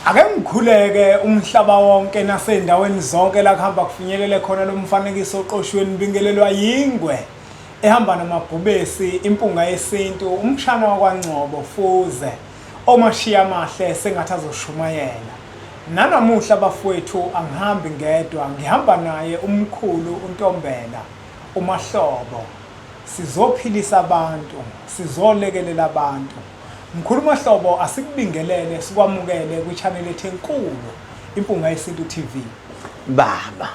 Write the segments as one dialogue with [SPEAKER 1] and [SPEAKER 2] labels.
[SPEAKER 1] Ake ngikhuleke umhlaba wonke nasey'ndaweni zonke la kuhamba kufinyelele khona lo mfanekiso oqoshiwe nibingelelwa yingwe ehamba namabhubesi impunga yesintu umshana wakwaNgcobo Fuze omashiya amahle sengathi azoshumayela. Nanamuhla bafowethu angihambi ngedwa ngihamba naye umkhulu uNtombela uMahlobo. Sizophilisa abantu, sizolekelela abantu. Mkhulu Mahlobo asikubingelele sikwamukele kwi-channel ethu enkulu Impunga Yesintu TV.
[SPEAKER 2] Baba.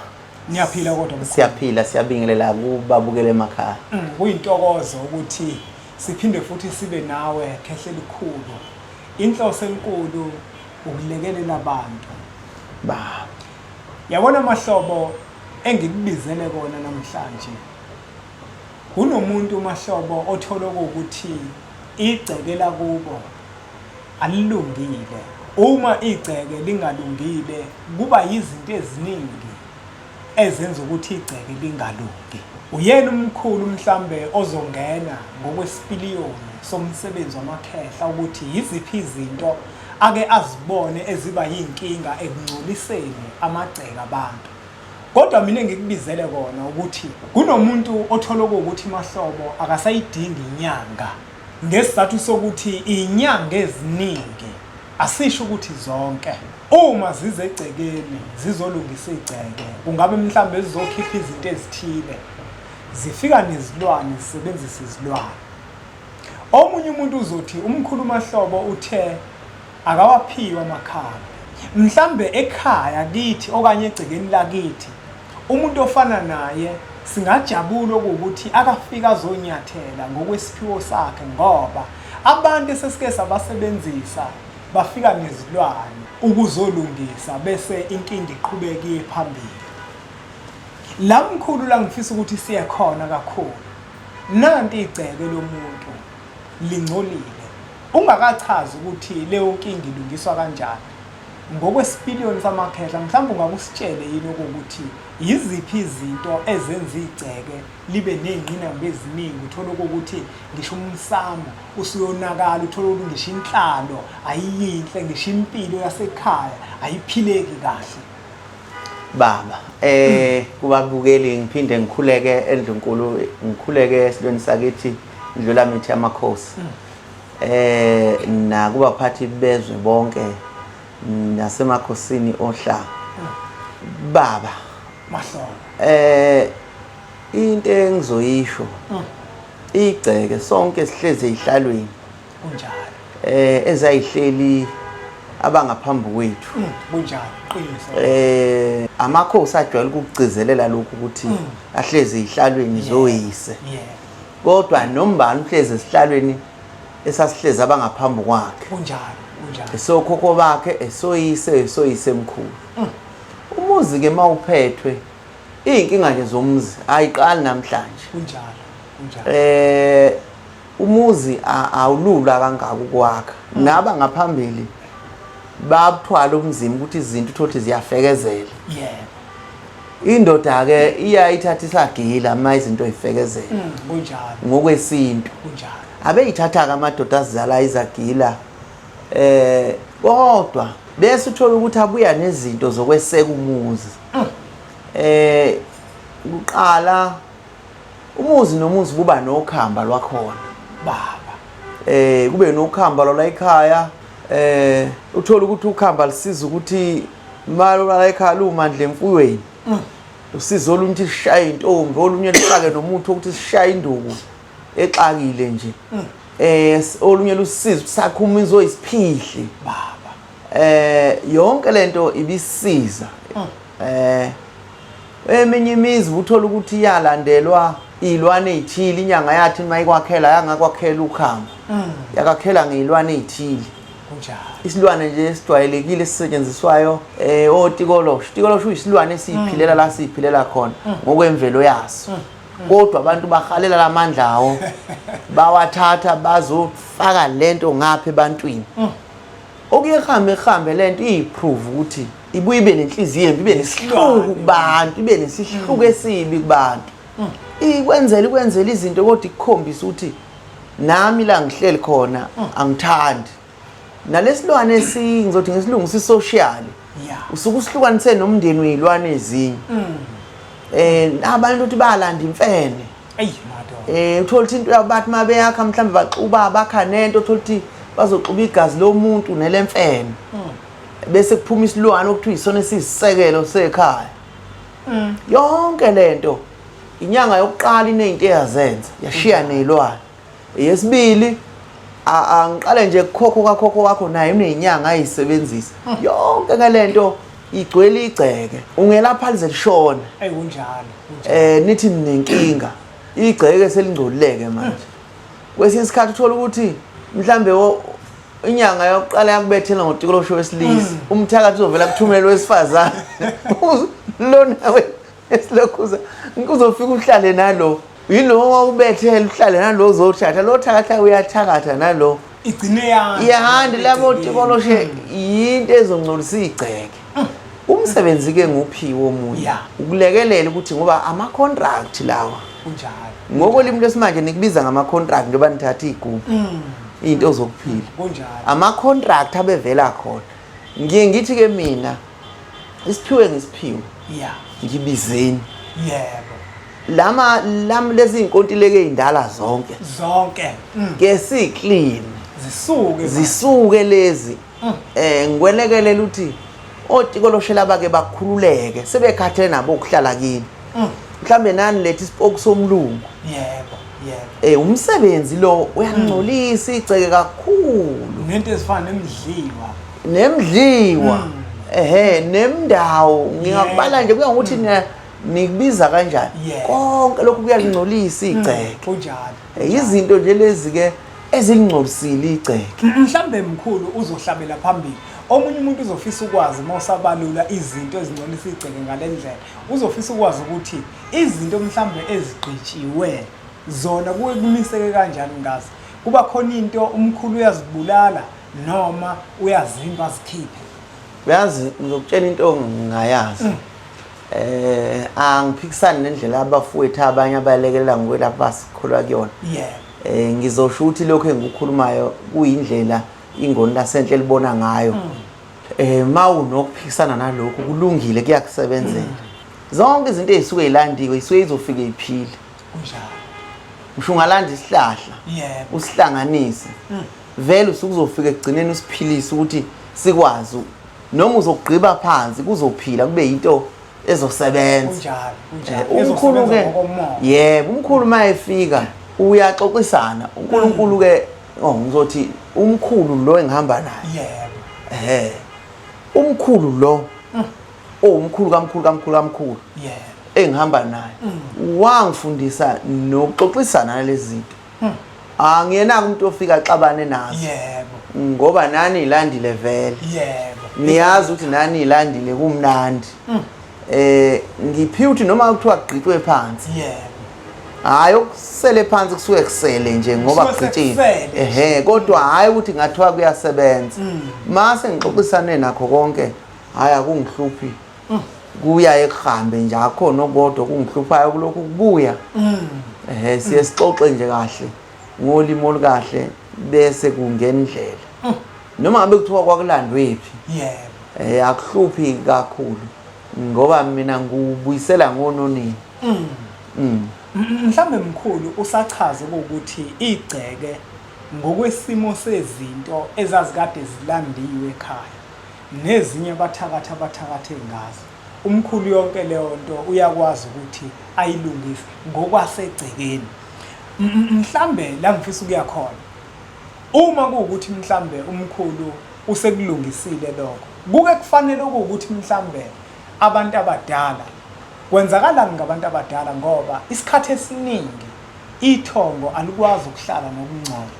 [SPEAKER 1] Niyaphila kodwa mkhulu?
[SPEAKER 2] Siyaphila, siyabingelela kubabukele emakhaya.
[SPEAKER 1] Kuyintokozo ukuthi siphinde futhi sibe nawe khehle elikhulu. Inhloso enkulu ukulekelela abantu.
[SPEAKER 2] Baba.
[SPEAKER 1] Yabona Mahlobo engikubizele kona namhlanje. Kunomuntu Mahlobo othola ukuthi igceke lakubo alilungile. Uma igceke lingalungile kuba yizinto eziningi ezenza ukuthi igceke lingalungi. Uyena umkhulu mhlambe ozongena ngokwesipiliyoni somsebenzi wamakhehla ukuthi yiziphi izinto ake azibone eziba yinkinga ekungcoliseni amagceke abantu. Kodwa mina engikubizele kona ukuthi kunomuntu othola okuwukuthi Mahlobo akasayidingi inyanga ngesizathu sokuthi inyanga eziningi asisho ukuthi zonke uma zize egcekeni zizolungisa igceke kungabe mhlawumbe zizokhipha izinto ezithile zifika nezilwane zisebenzisa izilwane. Omunye umuntu uzothi umkhulu Mahlobo uthe akawaphiwe amakhambi. Mhlambe ekhaya kithi okanye egcekeni lakithi umuntu ofana naye singajabula okuwukuthi akafika azonyathela ngokwesiphiwo sakhe ngoba abantu esesike sabasebenzisa bafika nezilwane ukuzolungisa bese inkinga iqhubeka iye phambili. La mkhulu la ngifisa ukuthi siye khona kakhulu. Nanti igceke lomuntu lingcolile. Ungakachazi ukuthi leyo nkinga ilungiswa kanjani. Ngokwesipiliyoni samakhehla mhlawumbe ungakusitshele yini okokuthi yiziphi izinto ezenza igceke libe ney'ngqinamba eziningi uthole okokuthi ngisho umsamo usuyonakala uthole ukuthi ngisho inhlalo ayiyinhle ngisho impilo yasekhaya ayiphileki kahle.
[SPEAKER 2] Baba kubabukeli ngiphinde ngikhuleke endlunkulu ngikhuleke esilweni sakithi indlulamithi yamakhosi nakubaphathi bezwe bonke nasemakhosini ohlanga baba
[SPEAKER 1] Mahlobo
[SPEAKER 2] into engizoyisho igceke sonke sihlezi ezihlalweni
[SPEAKER 1] kunjalo
[SPEAKER 2] ezayihleli abangaphambi kwethu
[SPEAKER 1] kunjalo qiniso
[SPEAKER 2] amakhosi ajwayele ukugcizelela lokhu ukuthi ahlezi ezihlalweni zoyise kodwa nombani uhlezi esihlalweni esasihlezi abangaphambi kwakhe
[SPEAKER 1] kunjalo kunjalo
[SPEAKER 2] esokhokho bakhe esoyise esoyise emkhulu umuzi ke mawuphethwe iy'nkinga nje zomzi ayiqali namhlanje
[SPEAKER 1] kunjalo kunjalo
[SPEAKER 2] umuzi awulula kangaka ukwakha naba ngaphambili babuthwala ubunzima ukuthi izinto uthole ukuthi ziyafekezela
[SPEAKER 1] yebo
[SPEAKER 2] indoda ke iyayithatha isagila uma izinto ifekezela
[SPEAKER 1] kunjalo
[SPEAKER 2] ngokwesintu
[SPEAKER 1] kunjalo
[SPEAKER 2] abeyithatha ke amadoda azizala izagila kodwa bese uthola ukuthi abuya nezinto zokweseka umuzi kuqala umuzi nomuzi kuba nokhamba lwakhona
[SPEAKER 1] baba
[SPEAKER 2] kube nokhamba lwala ekhaya uthola ukuthi ukhamba lisiza ukuthi malo lwala ekhaya lumandla emfuyweni usizo olunye ukuthi sishaye intombi olunye lifake nomuthi ukuthi sishaye induku exakile nje olunye lusiza ukuthi sakhe umuzi oyisiphihli
[SPEAKER 1] baba
[SPEAKER 2] yonke lento ibisiza eminye imizi uthola ukuthi iyalandelwa iy'lwane ey'thile inyanga yathi uma ikwakhela yangakwakhela ukhamba yakakhela ngey'lwane ey'thile
[SPEAKER 1] kunjalo
[SPEAKER 2] isilwane nje esijwayelekile esisetshenziswayo otikolosho tikolosho uyisilwane esiyiphilela la siyiphilela khona ngokwemvelo yaso kodwa abantu bahalela lamandla awo bawathatha bazofaka lento ngapha ebantwini okuye kuhambe kuhambe lento iyiprove ukuthi ibuye ibe nenhliziyo embi ibe nesihluku kubantu ibe nesihluku esibi kubantu ikwenzela ikwenzela izinto kodwa ikukhombisa ukuthi nami la ngihleli khona angithandi. Nalesilwane esi ngizothi ngesilungu si-social, usuke usihlukanise nomndeni wey'lwane ezinye. Abantu ukuthi balanda imfene.
[SPEAKER 1] Eyi madoda.
[SPEAKER 2] Uthola ukuthi into yabo bathi uma beyakha mhlawumbe baxuba bakha nento, uthola ukuthi bazoxuba igazi lomuntu nelemfene. Bese kuphuma isilwane okuthiwa isona esiyisisekelo sekhaya. Yonke lento inyanga yokuqala inezinto eyazenza, yashiya nezilwane. Eyesibili angiqale nje kukhokho kakhokho wakho naye unezinyanga ayisebenzisa. Yonke ke lento igcwele igceke. Ungelapha lize lishone.
[SPEAKER 1] Ey kunjalo.
[SPEAKER 2] Nithi ninenkinga. Igceke selingcolileke manje. Kwesinye isikhathi uthola ukuthi mhlambe inyanga yokuqala yakubethela ngotikolosho wesilisa, umthakathi uzovela kuthumela wesifazane. Lona esilokhuza uzofika uhlale nalo. Yilo wawubethela uhlale nalo uzothatha lo thakatha uyathakatha nalo.
[SPEAKER 1] Igcine yanda.
[SPEAKER 2] Iyahanda labo tikoloshe yinto ezongcolisa igceke. Umsebenzi ke nguphiwe omunye. Ukulekelela ukuthi ngoba ama contract lawa.
[SPEAKER 1] Kunjalo.
[SPEAKER 2] Ngokolimi lwesimanje nikubiza ngama contract njengoba nithatha igubhu. Into zokuphila.
[SPEAKER 1] Kunjalo.
[SPEAKER 2] Ama contract abevela khona. Ngiye ngithi ke mina isiphiwe ngisiphiwe. Ngibizeni.
[SPEAKER 1] Yebo.
[SPEAKER 2] Lama lami lezi inkontileke ezindala zonke.
[SPEAKER 1] Zonke.
[SPEAKER 2] Ke si clean.
[SPEAKER 1] Zisuke.
[SPEAKER 2] Zisuke lezi. Ngikwelekelela ukuthi otikoloshela bake bakhululeke sebekhathele nabo ukuhlala kini. Mhlambe nani lethi isipoku somlungu.
[SPEAKER 1] Yebo, yebo.
[SPEAKER 2] Umsebenzi lo uyangcolisa igceke kakhulu.
[SPEAKER 1] Nento ezifana nemidliwa.
[SPEAKER 2] Nemidliwa. Ehhe, nemndawo ngingakubala nje kuya ngokuthi nikubiza kanjani. Konke lokhu kuyalingcolisa igceke.
[SPEAKER 1] Kunjalo.
[SPEAKER 2] Izinto nje lezi ke ezilingcolisile igceke.
[SPEAKER 1] Mhlambe mkhulu uzohlabela phambili. Omunye umuntu uzofisa ukwazi mawusabalula izinto ezingcolisa igceke ngalendlela. Uzofisa ukwazi ukuthi izinto mhlambe ezigqitshiwe zona kuke kumiseke kanjani ngazo. Kuba khona into umkhulu uyazibulala noma uyazimba azikhiphe.
[SPEAKER 2] Uyazi ngizokutshela into ongayazi. Angiphikisani nendlela abafowethu abanye abalekelela ngokwelapha basikholwa kuyona. Ngizosho ukuthi lokho engikukhulumayo kuyindlela ingoni lasenhle elibona ngayo. Mawunokuphikisana nalokho kulungile kuyakusebenzela. Zonke izinto ezisuke zilandiwe isuke izofika iphile.
[SPEAKER 1] Kunjalo.
[SPEAKER 2] Ngisho ungalanda isihlahla. Usihlanganise. Vele usukuzofika ekugcineni usiphilise ukuthi sikwazi noma uzogqiba phansi kuzophila kube into ezosebenza.
[SPEAKER 1] Kunjalo, kunjalo.
[SPEAKER 2] Umkhulu ke yebo, umkhulu mayefika uyaxoxisana. uNkulunkulu ke ngizothi umkhulu lo engihamba naye.
[SPEAKER 1] Yebo.
[SPEAKER 2] Umkhulu lo owumkhulu kamkhulu kamkhulu kamkhulu.
[SPEAKER 1] Yebo.
[SPEAKER 2] Engihamba naye. Wangifundisa nokuxoxisana nalezi zinto. Angiyena umuntu ofika axabane nazo.
[SPEAKER 1] Yebo.
[SPEAKER 2] Ngoba nani ilandile vele.
[SPEAKER 1] Yebo.
[SPEAKER 2] Niyazi ukuthi nani ilandile kumnandi. Ngiphiwe ukuthi noma kuthiwa kugqitshwe phansi.
[SPEAKER 1] Yebo.
[SPEAKER 2] Hayi okusele phansi kusuke kusele nje ngoba kugqitshiwe. Ehhe, kodwa hayi ukuthi ngathiwa kuyasebenza. Mase ngixoxisane nakho konke, hayi akungihluphi. Kuyaye kuhambe nje akhona okodwa kungihluphayo kulokhu kubuya. Siye sixoxe nje kahle ngolimi olukahle bese kungena indlela. Noma ngabe kuthiwa kwakulandwe phi.
[SPEAKER 1] Yebo.
[SPEAKER 2] Akuhluphi kakhulu ngoba mina ngubuyisela ngononini.
[SPEAKER 1] Mhlambe mkhulu usachaze ukuthi igceke ngokwesimo sezinto ezazikade zilandiwe ekhaya nezinye abathakathi abathakathe ngazo. Umkhulu yonke leyo nto uyakwazi ukuthi ayilungise ngokwasegcekeni. Mhlambe la ngifisa ukuya khona, uma kuwukuthi mhlambe umkhulu usekulungisile lokho, kuke kufanele ukuthi mhlambe abantu abadala, kwenzakalani ngabantu abadala? Ngoba isikhathi esiningi ithongo alikwazi ukuhlala nokungcola.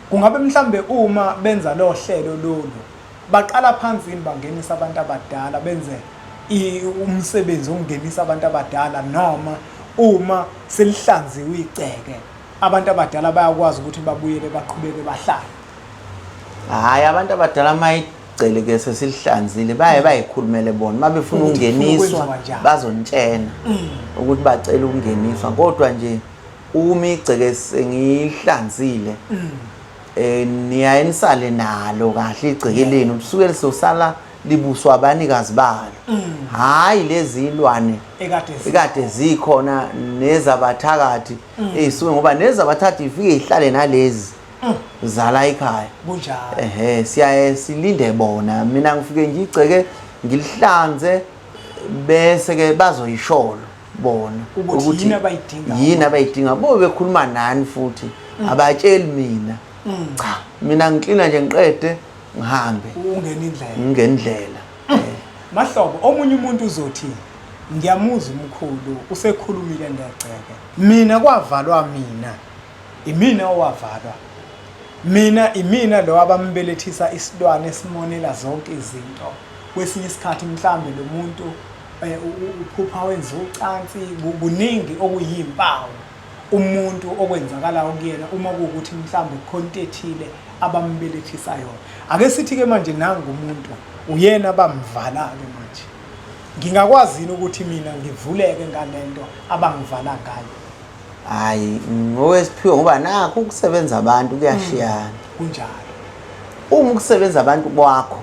[SPEAKER 1] Kungabe mhlambe uma benza lo hlelo lolu baqala phansi yini bangenisa abantu abadala, benze umsebenzi wokungenisa abantu abadala, noma uma selihlanziwe igceke abantu abadala bayakwazi ukuthi babuyele baqhubeke bahlale?
[SPEAKER 2] Hayi, abantu abadala mayigcele ke sesilihlanzile baye bayikhulumele bona mabefuna ukungeniswa bazontshena ukuthi bacela ukungeniswa, kodwa nje uma igceke sengihlanzile. Niyaye nisale nalo kahle igceke lenu, lisuke lisosala libuswa abanikazi balo. Hhayi lezi ilwane ekade zikhona nezabathakathi ey'suke, ngoba nezabathakathi ifike ihlale nalezi zala ekhaya.
[SPEAKER 1] Kunjalo.
[SPEAKER 2] Ehe, siyaye silinde bona. Mina ngifike nje igceke ngilihlanze, bese ke bazoyisholo bona
[SPEAKER 1] ukuthi yini abayidingayo.
[SPEAKER 2] Yini abayidinga. Bobe bekhuluma nani futhi abatsheli mina. Cha, mina ngiklina nje ngiqede ngihambe.
[SPEAKER 1] Ungena indlela.
[SPEAKER 2] Ngingena indlela.
[SPEAKER 1] Mahlobo, omunye umuntu uzothi ngiyamuzwa umkhulu usekhulumile ngegceke. Mina kwavalwa mina. Imina owavalwa. Mina imina lo abambelethisa isilwane esimonela zonke izinto. Kwesinye isikhathi mhlambe lo muntu uphupha wenza ucansi, kuningi okuyimpawu umuntu okwenzakalayo kuyena uma kuwukuthi mhlambe kukhona into ethile abambelethisa yona. Ake sithi-ke manje nangu umuntu uyena abamvala-ke manje. Ngingakwazi yini ukuthi mina ngivuleke ngalento abangivala ngayo?
[SPEAKER 2] Hayi, ngokwesiphiwo, ngoba nakho ukusebenza abantu kuyashiyana.
[SPEAKER 1] Kunjalo.
[SPEAKER 2] Uma ukusebenza abantu kwakho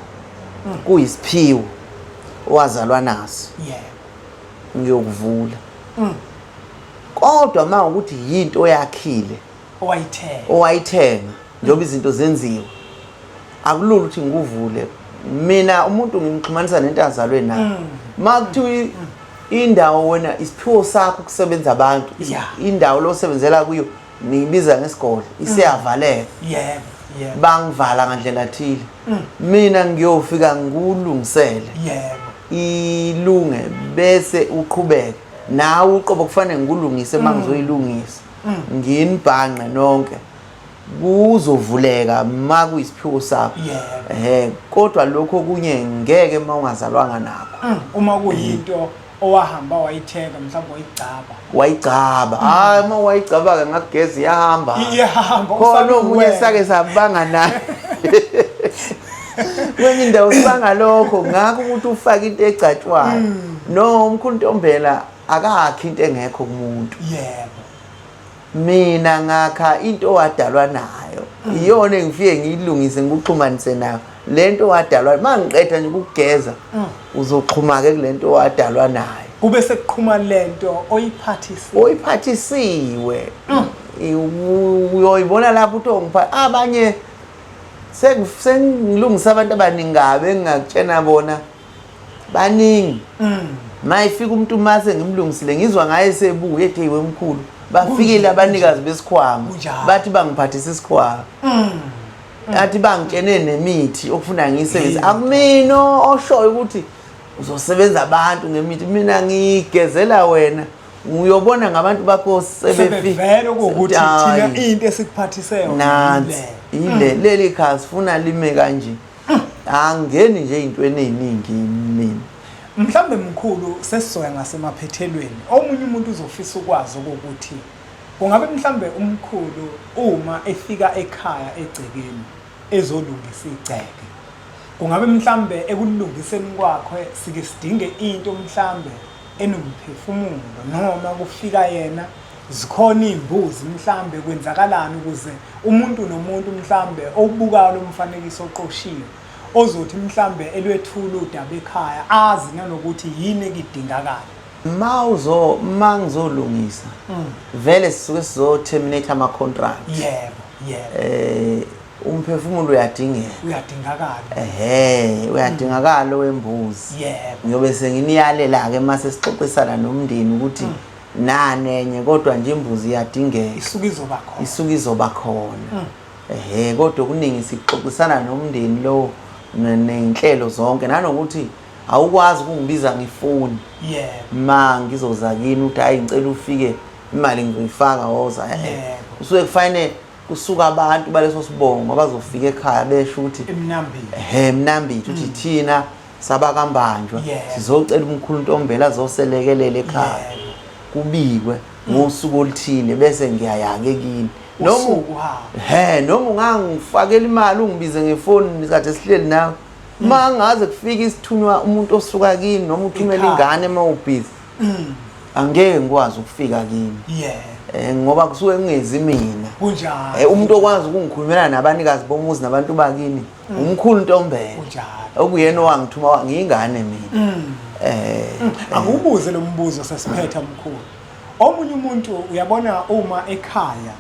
[SPEAKER 2] kuyisiphiwo owazalwa naso, ngiyokuvula. Kodwa uma ukuthi yinto oyakhile
[SPEAKER 1] owayithenga,
[SPEAKER 2] owayithenga njengoba izinto zenziwe, akulula ukuthi ngikuvule. Mina umuntu ngimxhumanisa nento azalwe nayo. Ma kuthiwa indawo wena isiphiwo sakho ukusebenza abantu, indawo lo osebenzela kuyo niyibiza ngesigodlo, isiyavaleka.
[SPEAKER 1] Yebo, yebo.
[SPEAKER 2] Bangivala ngandlela thile. Mina ngiyofika ngikulungisele. Ilunge bese uqhubeke. Nawe uqobo kufanele ngikulungise uma ngizoyilungisa. Nginibhanqe nonke. Kuzovuleka ma kuyisiphiwo sakho. Kodwa lokho okunye ngeke uma ungazalwanga nakho.
[SPEAKER 1] Uma kuyinto owahamba wayithenga, mhlawumbe wayigcaba.
[SPEAKER 2] Wayigcaba. Hayi, uma wayigcaba ke ngakugeza iyahamba.
[SPEAKER 1] Iyahamba.
[SPEAKER 2] Khona omunye sake sabanga naye. Kwenye indawo sibanga lokho, ngakho ukuthi ufake into egcatshwayo. No, umkhulu Ntombela akakhi into engekho kumuntu. Mina ngakha into owadalwa nayo. Iyona engifike ngiyilungise ngikuxhumanise nayo. Lento owadalwa, mangiqeda nje ukugeza, uzoxhuma ke kulento owadalwa nayo.
[SPEAKER 1] Kube sekuqhuma lento oyiphathisiwe.
[SPEAKER 2] Oyiphathisiwe. Uyoyibona lapho uthi ongipha abanye sengilungisa abantu abaningi kabi engingakutshena bona baningi. Mayifika umuntu mase ngimlungisile ngizwa ngaye sebuye ethi hey wemkhulu, bafikile abanikazi besikhwama, bathi bangiphathisa isikhwama. Athi bangitshene nemithi okufuna ngiyisebenzise. Akumina oshoyo ukuthi uzosebenza abantu ngemithi, mina ngigezela wena. Uyobona ngabantu bakho
[SPEAKER 1] sebevele ukuthi thina into esikuphathise
[SPEAKER 2] yona nansi ile leli khasi sifuna lime kanje. Angeni nje ezintweni eziningi mina.
[SPEAKER 1] Mhlambe mkhulu sesizoya ngasemaphethelweni. Omunye umuntu uzofisa ukwazi ukuthi kungabe mhlambe umkhulu uma efika ekhaya egcekeni ezolungisa igceke, kungabe mhlambe ekulungiseni kwakhe sike sidinge into mhlambe enomphefumulo, noma kufika yena zikhona iy'mbuzi mhlambe kwenzakalani ukuze umuntu nomuntu mhlambe owubukayo lo mfanekiso oqoshiwe ozothi mhlambe elwethula udaba ekhaya azi nanokuthi yini ekidingakala.
[SPEAKER 2] Ma ngizolungisa vele sisuke sizo terminate ama contract.
[SPEAKER 1] Yebo, yebo.
[SPEAKER 2] Umphefumulo uyadingeka.
[SPEAKER 1] Uyadingakala.
[SPEAKER 2] Ehhe, uyadingakala wembuzi.
[SPEAKER 1] Yebo.
[SPEAKER 2] Ngiyobe senginiyalela ke mase sixoxisana nomndeni ukuthi nanenye, kodwa nje imbuzi iyadingeka.
[SPEAKER 1] Isuke izoba khona.
[SPEAKER 2] Isuke izoba khona. Ehhe, kodwa okuningi sixoxisana nomndeni lo nezinhlelo zonke, nanokuthi awukwazi ukungibiza ngifoni.
[SPEAKER 1] Yebo.
[SPEAKER 2] Ma ngizoza kini uthi hayi ngicela ufike imali ngizoyifaka woza.
[SPEAKER 1] Yebo.
[SPEAKER 2] Kusuke kufanele kusuka abantu baleso sibongo abazofika ekhaya besho ukuthi
[SPEAKER 1] Emnambithi.
[SPEAKER 2] Ehhe, Emnambithi uthi thina sabakambanjwa sizocela umkhulu Ntombela azoselekelela ekhaya. Kubikwe ngosuku oluthile bese ngiyaya-ke kini. Noma ungangifakela imali ungibize ngefoni kade sihleli nawe. Uma ngaze kufike isithunywa umuntu osuka kini noma uthumela ingane uma ubhizi, angeke ngikwazi ukufika kini. Ngoba kusuke kungezi mina.
[SPEAKER 1] Kunjalo.
[SPEAKER 2] Umuntu okwazi ukungikhulumela nabanikazi bomuzi nabantu bakini umkhulu Ntombela.
[SPEAKER 1] Kunjalo.
[SPEAKER 2] Okuyena owangithuma, ngiyingane mina.
[SPEAKER 1] Akubuze lo mbuzo sesiphetha, mkhulu. Omunye umuntu, uyabona, uma ekhaya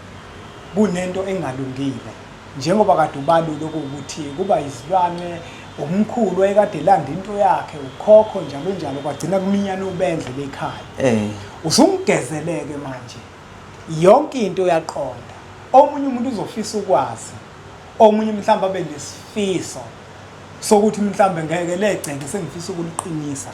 [SPEAKER 1] kunento engalungile, njengoba kade ubalule ukuthi kuba izilwane, umkhulu wayekade elanda into yakhe, ukhokho, njalo njalo, kwagcina kuminyana ubendle lekhaya. Usungigezeleke manje, yonke into uyaqonda. Omunye umuntu uzofisa ukwazi, omunye mhlawumbe abe nesifiso sokuthi mhlawumbe ngeke legceke, sengifisa ukuliqinisa.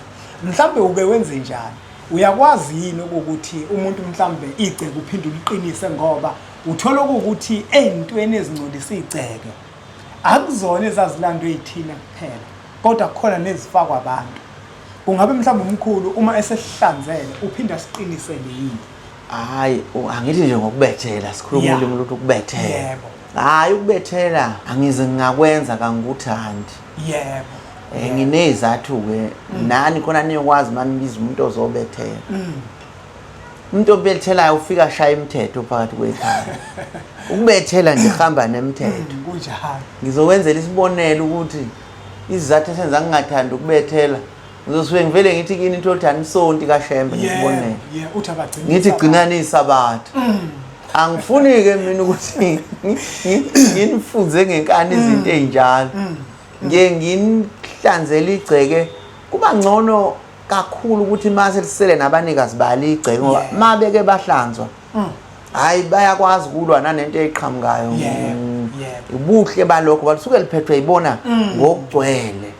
[SPEAKER 1] Mhlawumbe uke wenze njani? Uyakwazi yini ukuthi umuntu mhlawumbe igceke uphinde uliqinise? Ngoba uthola ukuthi ey'ntweni ezingcolisa igceke akuzona ezazilandwe yithina kuphela, kodwa kukhona nezifakwa abantu. Kungabe mhlawumbe umkhulu uma esesihlanzele uphinde asiqinisele yini?
[SPEAKER 2] Hayi, angithi nje ngokubethela sikhuluma ulimi ukuthi ukubethela. Hayi, ukubethela angize ngingakwenza, kangikuthandi. Nginezathu-ke nani khona niyokwazi uma nibiza umuntu ozobethela. Umuntu obethelayo ufika ashaya imithetho phakathi kwekhaya. Ukubethela nje kuhamba nemithetho.
[SPEAKER 1] Kunjalo.
[SPEAKER 2] Ngizokwenzela isibonelo ukuthi isizathu esenza ngingathandi ukubethela, ngizosuke ngivele ngithi kini into yokuthi anisonti kaShembe, ngesibonelo.
[SPEAKER 1] Uthi abagcina
[SPEAKER 2] Ngithi
[SPEAKER 1] isabatha.
[SPEAKER 2] Gcinani isabatha. Angifuni-ke mina ukuthi nginifunze ngenkani izinto ey'njalo. Ngiye nginihlanzele igceke, kuba ngcono kakhulu ukuthi mase lisele nabanikazi balo igceke, ngoba ma beke bahlanzwa, hhayi, bayakwazi ukulwa nanento eyiqhamukayo. Ubuhle balokho balisuke liphethwe yibona ngokugcwele.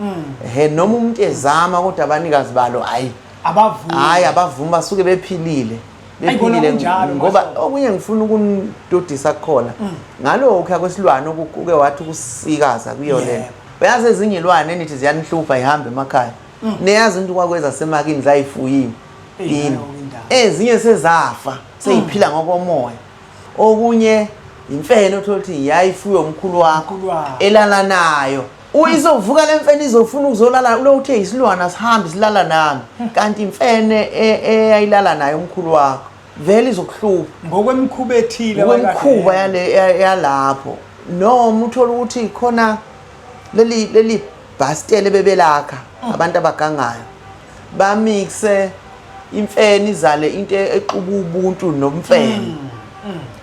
[SPEAKER 2] Ehe, noma umuntu ezama, kodwa abanikazi balo, hhayi,
[SPEAKER 1] Abavumi.
[SPEAKER 2] Hhayi, abavumi, basuke bephilile.
[SPEAKER 1] Ayi, kona
[SPEAKER 2] Bephilile.
[SPEAKER 1] Kunjalo,
[SPEAKER 2] Ngoba
[SPEAKER 1] Mahlobo.
[SPEAKER 2] okunye ngifuna ukunidodisa kukhona ngalokhu kwesilwane okuke wathi ukusikaza kuyo lena. Uyazi ezinye ilwane enithi ziyanihlupha, ihambe emakhaya, niyazi into kwakweza semakini zayifuyiwe
[SPEAKER 1] Eyi,
[SPEAKER 2] yini?
[SPEAKER 1] nayo indaba.
[SPEAKER 2] Ezinye sezafa, seyiphila ngokomoya. Okunye imfene, uthola ukuthi yayifuyo umkhulu wakho,
[SPEAKER 1] Umkhulu wakho.
[SPEAKER 2] elala nayo. Uyizovuka le mfene izofuna ukuzolala lo, uthe isilwane asihambi silala nami, kanti imfene eyayilala nayo umkhulu wakho vele izokuhlupha.
[SPEAKER 1] Ngokwemikhuba ethile.
[SPEAKER 2] Ngokwemikhuba yale yalapho, noma uthola ukuthi khona leli bhastele bebelakha abantu abagangayo, bamixe imfene izale into exuba ubuntu nomfene.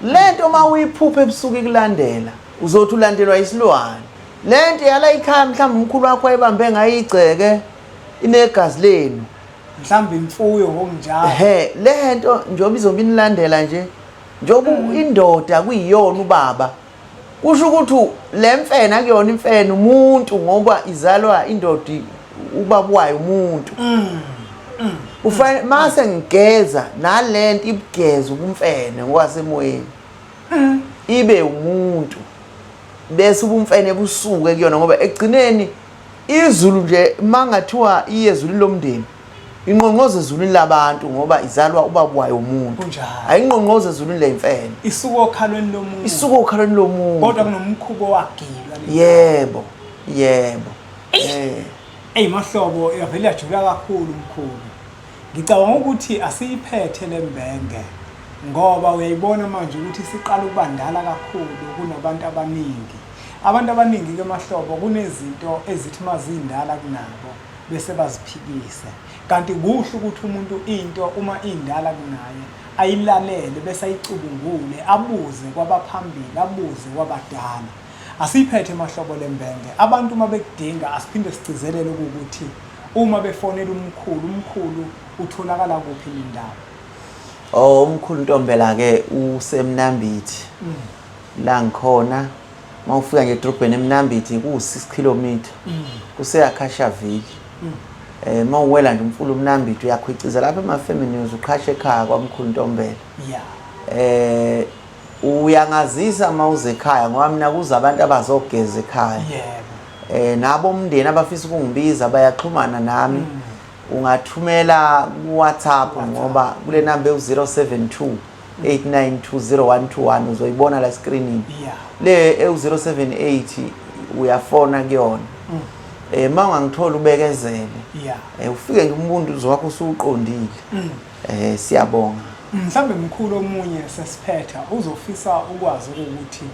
[SPEAKER 2] Lento uma uyiphupha ebusuku ikulandela, uzothi ulandelwa isilwane. Lento yala ikhaya, mhlawumbe umkhulu wakho wayebambe ngayo igceke, inegazi lenu.
[SPEAKER 1] Mhlawumbe imfuyo ngokunjalo.
[SPEAKER 2] Ehe, lento njengoba izobe inilandela nje, njengoba indoda kuyiyona ubaba, kusho ukuthi le mfene akuyona imfene, umuntu, ngoba izalwa indoda, ubaba wayo umuntu. Ufanele mase ngigeza nalento ibugeza ubumfene ngokwasemoyeni, ibe umuntu, bese ubumfene busuke kuyona, ngoba ekugcineni izulu nje mangathiwa iye ezulwini lomndeni, inqonqoza ezulwini labantu, ngoba izalwa ubaba wayo umuntu.
[SPEAKER 1] Kunjalo.
[SPEAKER 2] Ayinqonqoza ezulwini lemfene.
[SPEAKER 1] Isuka okhalweni lomuntu.
[SPEAKER 2] Isuka okhalweni lomuntu.
[SPEAKER 1] Kodwa kunomkhuba owagilwa.
[SPEAKER 2] Yebo.
[SPEAKER 1] Eyi Mahlobo, yavele yajula kakhulu, mkhulu. Ngicabanga ukuthi asiyiphethe lembenge, ngoba uyayibona manje ukuthi siqala ukuba ndala kakhulu kunabantu abaningi. Abantu abaningi ke, Mahlobo, kunezinto ezithi mazindala kunabo bese baziphikise. Kanti kuhle ukuthi umuntu into uma indala kunaye ayilalele, bese ayicubungule, abuze kwabaphambili, abuze kwabadala. Asiyiphethe, Mahlobo, lembenge. Abantu uma bekudinga, asiphinde sigcizelele ukuthi uma befonela umkhulu, umkhulu utholakala kuphi nendawo?
[SPEAKER 2] Oh, umkhulu Ntombela ke useMnambithi. La ngikhona, mawufika nje edrobheni eMnambithi ku-6 km. Kuseyakhashaville. Mawuwela nje umfula uMnambithi uyakhwiciza lapha emafemini, uzuqhasha ekhaya kwamkhulu Ntombela. Uyangazisa mawuze ekhaya, ngoba mina kuza abantu abazogeza ekhaya. Nabo umndeni abafisa ukungibiza bayaxhumana nami. Ungathumela ku WhatsApp, ngoba kule number u072 8920121 uzoyibona la screenini. Le ewu078 uyafona kuyona. Ma ungangithola ubekezele. Ufike nje umuntu wakho usuqondile. Siyabonga.
[SPEAKER 1] Mhlambe mkhulu omunye sesiphetha uzofisa ukwazi ukuthi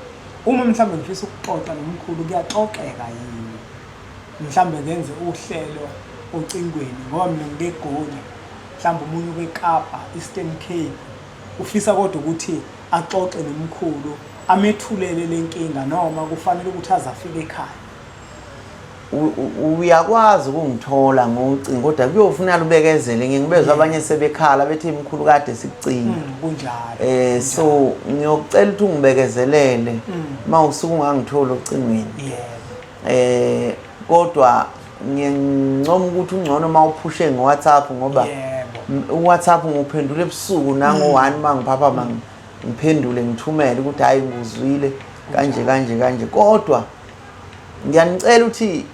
[SPEAKER 1] uma mhlambe ngifisa ukuxoxa nomkhulu kuyaxoxeka yini? Mhlambe ngenze uhlelo ocingweni ngoba mina ngikeGoli, mhlambe omunye ubeKapa, Eastern Cape, ufisa kodwa ukuthi axoxe nomkhulu amethulele lenkinga noma kufanele ukuthi aze afike ekhaya?
[SPEAKER 2] Uyakwazi ukungithola ngocingo kodwa kuyofuneka ubekezele. Ngike ngibezwa abanye sebekhala bethi mkhulu kade sikucinga.
[SPEAKER 1] Kunjalo.
[SPEAKER 2] So ngiyokucela ukuthi ungibekezelele uma usuke ungangitholi ocingweni. Kodwa ngiyancoma ukuthi ungcono uma uphushe ngo-WhatsApp ngoba u-WhatsApp ngiwuphendula ebusuku nango-1 uma ngiphaphama ngiphendule ngithumele ukuthi hhayi ngikuzwile kanje kanje kanje. Kodwa ngiyanicela ukuthi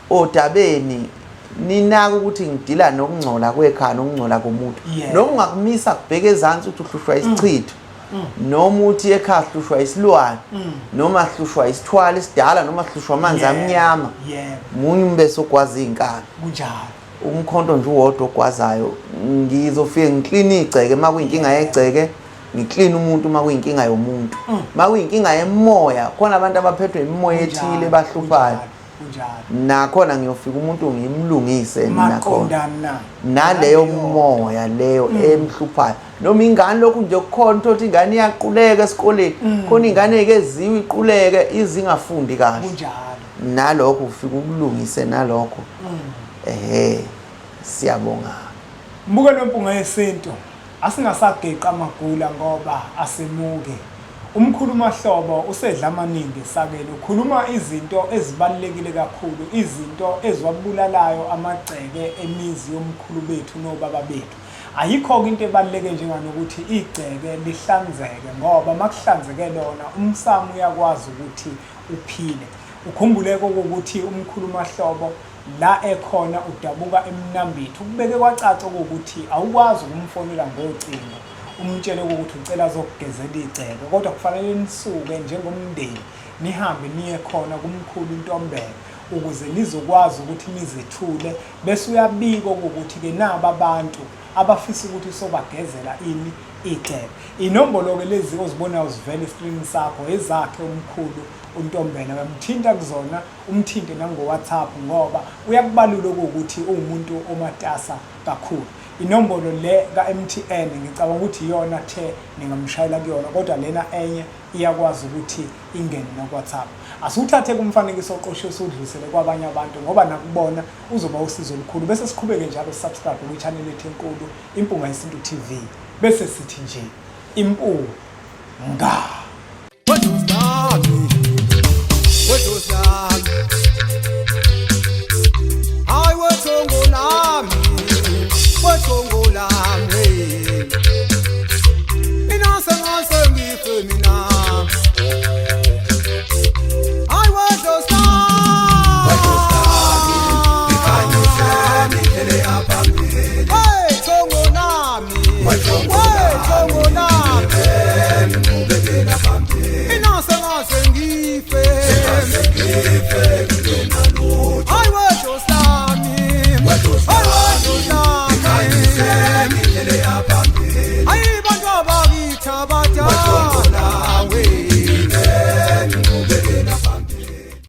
[SPEAKER 2] odabeni ninake ukuthi ngidila nokungcola kwekhaya nokungcola komuntu. Noma ungakumisa kubheke ezansi ukuthi uhlushwa isichitho, noma uthi ekhaya hlushwa isilwane, noma hlushwa isithwalo esidala, noma hlushwa amanzi amnyama. Munye umbese ogwaza iy'nkabi.
[SPEAKER 1] Kunjalo.
[SPEAKER 2] Umkhonto nje uwodwa ogwazayo. Ngizofike ngikline igceke uma kuyinkinga yegceke, ngikline umuntu uma kuyinkinga yomuntu. Uma kuyinkinga yemoya, khona abantu abaphethwe imimoya ethile ebahluphayo. Nakhona ngiyofika umuntu ngimlungise nakhona. Naleyo moya leyo emhluphayo. Noma ingane lokhu nje kukhona uthola ukuthi ingane iyaquleka esikoleni, khona ingane eke ziwe iquleke izingafundi kahle. Nalokho ufika ukulungise nalokho. Siyabonga.
[SPEAKER 1] Mbukelo weMpunga Yesintu, asingasageqi amagula ngoba asemuke. Umkhulu Mahlobo usedla amaningi esakeni, ukhuluma izinto ezibalulekile kakhulu, izinto eziwabulalayo amagceke emizi yomkhulu bethu nobaba bethu. Ayikho-ke into ebaluleke njenganokuthi igceke lihlanzeke ngoba makuhlanzeke lona umsamo uyakwazi ukuthi uphile. Ukhumbuleke ukuthi umkhulu Mahlobo la ekhona udabuka eMnambithi, ukubeke kwacaca ukuthi awukwazi ukumfonela ngocingo umtshele ukuthi ucela azokugezela igceke, kodwa kufanele nisuke njengomndeni nihambe niye khona kumkhulu uNtombela ukuze nizokwazi ukuthi nizethule, bese uyabika ukuthi-ke naba abantu abafisa ukuthi sobagezela ini igceke. Inombolo-ke lezi ozibonayo zivela esikrinini sakho ezakhe umkhulu uNtombela, uyamthinta kuzona, umthinte nango-WhatsApp ngoba uyakubalula okuwukuthi uwumuntu omatasa kakhulu. Inombolo le ka-MTN ngicabanga ukuthi iyona the ningamshayela kuyona, kodwa lena enye iyakwazi ukuthi ingene naku-WhatsApp. Asiwuthathe kumfanekiso oqoshiwe siwudlulisele kwabanye abantu ngoba nakubona uzoba usizo olukhulu, bese siqhubeke njalo subscribe kwi-channel yethu enkulu Impunga Yesintu TV, bese sithi nje impunga.